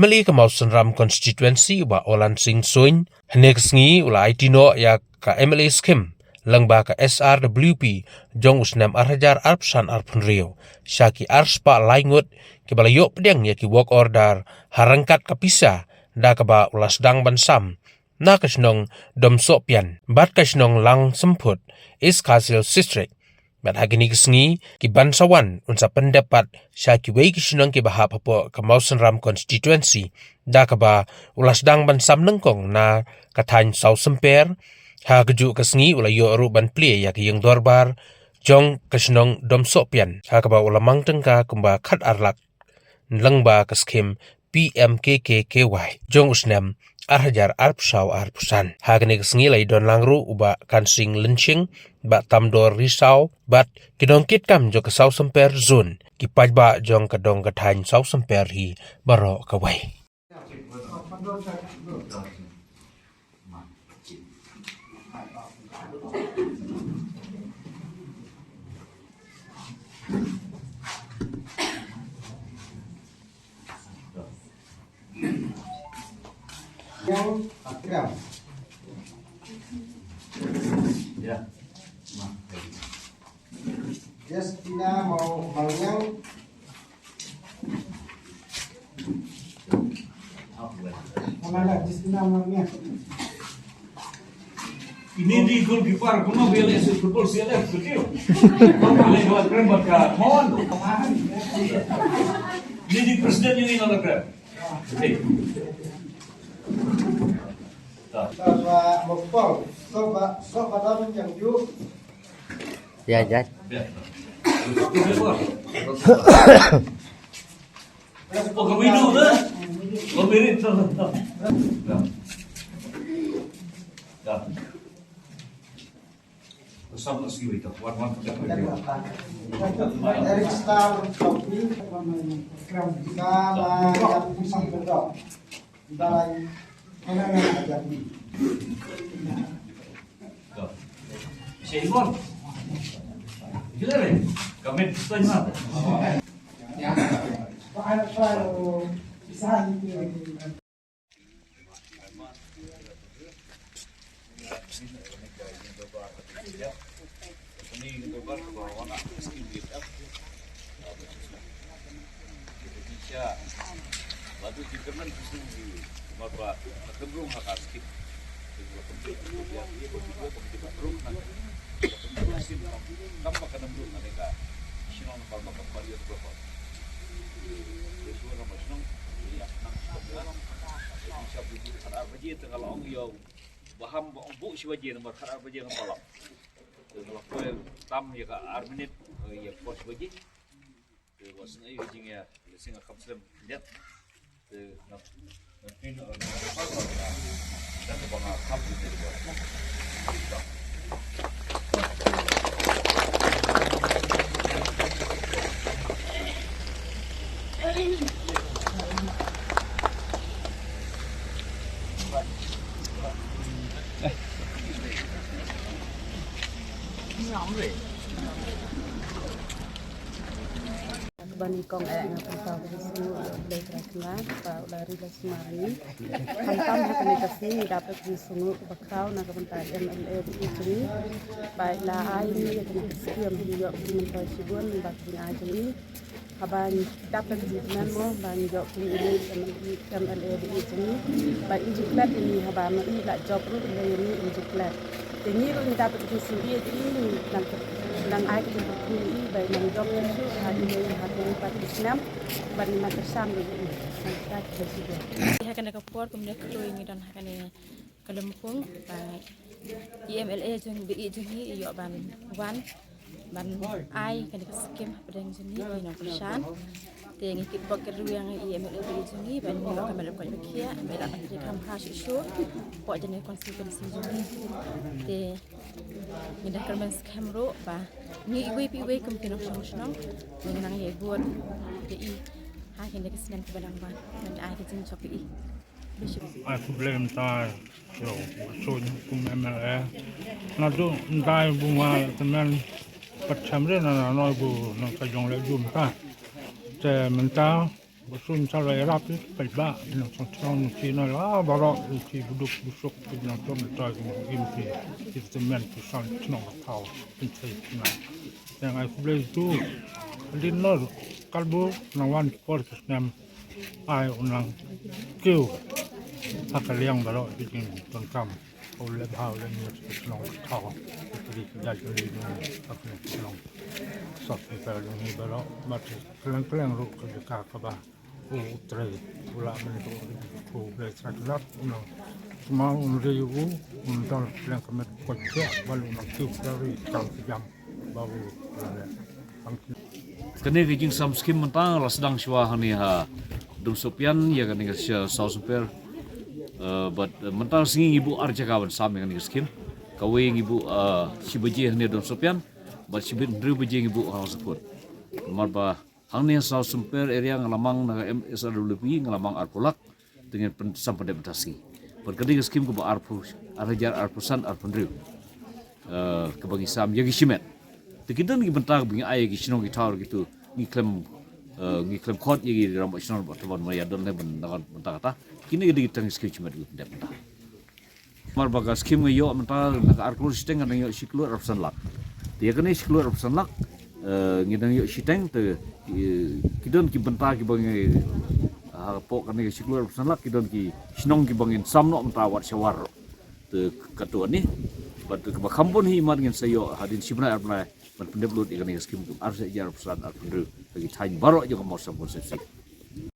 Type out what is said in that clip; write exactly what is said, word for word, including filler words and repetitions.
M L A ka Mawsynram Constituency u Bah Olan Singh Suin, hynne ka sngi u la aiti noh ïa ka M L A scheme lyngba ka S R W P jong u snem ar hajar arphew san arphew hynriew sha ki arspah lai ngut kiba la ïoh pdiang ïa ki work order ha ryngkat ka pisa da kaba u la sdang ban sam na ka shnong Domsohpian bad ka shnong Langsemphut, East Khasi Hills District. Bad ha kine ki sngi kiban sa wan un sa pyndep pat sha kiwei ki shnong kiba hap hapoh ka Mawsynram Constituency da kaba u la sdang ban sam nyngkong na ka thaiñ Sawsymper. Ha kajuh ka sngi u la ïoh ruh ban plie ïa ka ïing dorbar jong ka shnong Domsohpian ha kaba u la mang tyngka kumba khatar lak lyngba ka scheme P M K K K Y jong u snem ar hajar arphew saw arphew san. Ha kane ka sngi la ïadon lang ruh u Bah Kansing Lynshing, Bah Tamdor Risaw bad ki nongkitkam jong ka Sawsymper Zone, ki paidbah jong ka dong ka thaiñ Sawsymper hi baroh kawei. Yang Akram. Ya. Justina Mau Maliang. Mana Justina Maliang? Ini di goalkeeper, kuma bela ese football siapa betul? Kuma lagi buat keren buat ka mon. Ini di presiden ini nolak keren. Oke. Dah. Sama Mopol, sobat sobat dalam yang yuk. Ya, ya. Ya. Terus, terus, terus. Pokok minum dah. Lo mirip tuh. Dah. Dah. Pesan tak sendiri tu. Wan, wan, pesan. Dari Star Kopi. Sama yang pesan betul. Balai. Mana yang ajar ni? Dah. Bisa ikut. Gila deh. Kami pesan mah. Ya. Pak Arif, Pak Arif. Bisa gitu. Baham ba ong buh shi baje namar khatar baje ngan palam. Te nga la poi tam ïa ka ar minit, eh, ïa pos baje. Te wat sngew ïa ka jingïa, ïa sing kam slem. Ïa. Te nga, nga pyn, eh, nga pyn, eh, da kaba nga kham ïa ka. Kaba nyngkong eh nga pynpaw ka jingsngewnguh ïa U Blei Trai Kynrad ba u la ri la sumar ïa ngi. Khamtam ha kane ka sngi ngi dap da ka jingsngewnguh kaba khraw na ka bynta M L A ba ïeit jong ngi ba i la ai ïa ngi ïa kane ka skim, ngi ïoh ka jingmyntoi shibun ba ka jingai jong ngi. Haba ngi dap da ka jingkmen mo ba ngi ïoh pynïaid M L A ba ïeit jong ngi ba i ju klet ïa ngi, haba ma i la jop ruh lei ïa ngi i ju klet. Te ngi ruh ngi dap da ka jingsngewbha ïa i, nang, nang ai ka jingkyrkhu ïa i ba i nang jop shuh shuh ha i lei ha kine pat ki snem bad ngi nang kyrshan ruh ïa i. Nang kyrkhu ïa i. Ha kane ka por kumne kyrkhu ngi don ha kane ka lympung ba i M L A jong ba ïeit jong ngi i ïoh ban wan ban ai kane ka skim hapdeng jong ngi ki nongkyrshan. Te ngi kitbok kitrwiang ïa i M L A ba ïeit jong ngi ban ïoh ka met lem koit ba khiah ba i la ban trei kham bha shuh shuh hapoh jong kane ka constituency jong ngi. Te ngi da kyrmen skhem ruh ba ngi iwei pa iwei kum ki nongshong shnong ngi nang ïai bud ïa i ha kine ki snem kiba dang wan. Ngi ai ka jingjop ïa i. Ai khublei mynta ïa u Suin kum M L A. Naduh mynta ba nga la tymmen pat shem re na, na, na, na ka jong leh jum ka. Te mynta Ba sum sa la ïarap ïa ki paidbah ki nongshong shnong, ki nongshong baroh, ki buduk busuk, ki nongshong shnong, ki nongshong shnong, ki tymmen ki san shnong ka thaw, ki tei ki nang. Ïa nga ai khublei ïa utu. Hadien nor kyrduh nang wan ki por ki snem, ai u nang kiew ha ka liang baroh ki jingdonkam. U leh bha u leh ñiewsih ka shnong ka thaw, ka ri ka jaitbynriew jong ngi, ka shnong ka shnong. Sop ki pher jong ngi baroh, bad kylleng kylleng ruh ka jaka kaba u trei u lah mynta u ri u Blei Trai Kynrad u nang sumar, u nang ri u, u nang don kylleng ka met ka kojah, bad u nang kiew ka ri ka jam ka jam ba u la leh. Kane ka jingsam skim mynta la sdang shuwa hangne ha Dum Sohpian ïa kane ka sha-, Saw Symper. Eh, bad, eh, mynta sngi ngi buh ar jaka ban sam ïa kane ka skim. Kawei ngi buh, eh, shi baje hangne Dum Sohpian, bad shibit hynriew baje ngi buh ha Hawsakot. Namar ba hangne Saw Symper area nga la mang na ka M S R W P nga la mang arphew lak. Te ngin pyn-, sam pyndep mynta sngi. Bad kane ka skim kaba arphew, ar hajar arphew san arphew hynriew. Eh, kaba ngi sam ïa ki shimet. Te ki don ki bynta ba ngi ai ïa ki shnong ki thaw kitu ngi khlem, eh, ngi khlem khot ïa ki rangbah shnong bad tang ban ïa don lem ban, ban, bynta kata. Kine ki dei ki tang skim shimet ki pyndep mynta. Namar ba ka skim nga ïoh mynta na ka ar klur shiteng nga dang ïoh shi klur arphew san lak. Te ïa kane shi klur arphew san lak, eh, ngi dang ïoh shiteng te, eh, ki don ki bynta kiba ngi, hapoh kane ka shi klur arphew san lak ki don ki shnong kiba ngin sam noh mynta wat sha war. Te katto katne bad kaba kham bun hi mat ngin sa ïoh hadien shi bnai ar bnai ban pyndep lut ïa kane ka skim kum ar hajar arphew san arphew hynriew ha ki thaiñ baroh jong ka Mawsynram constituency.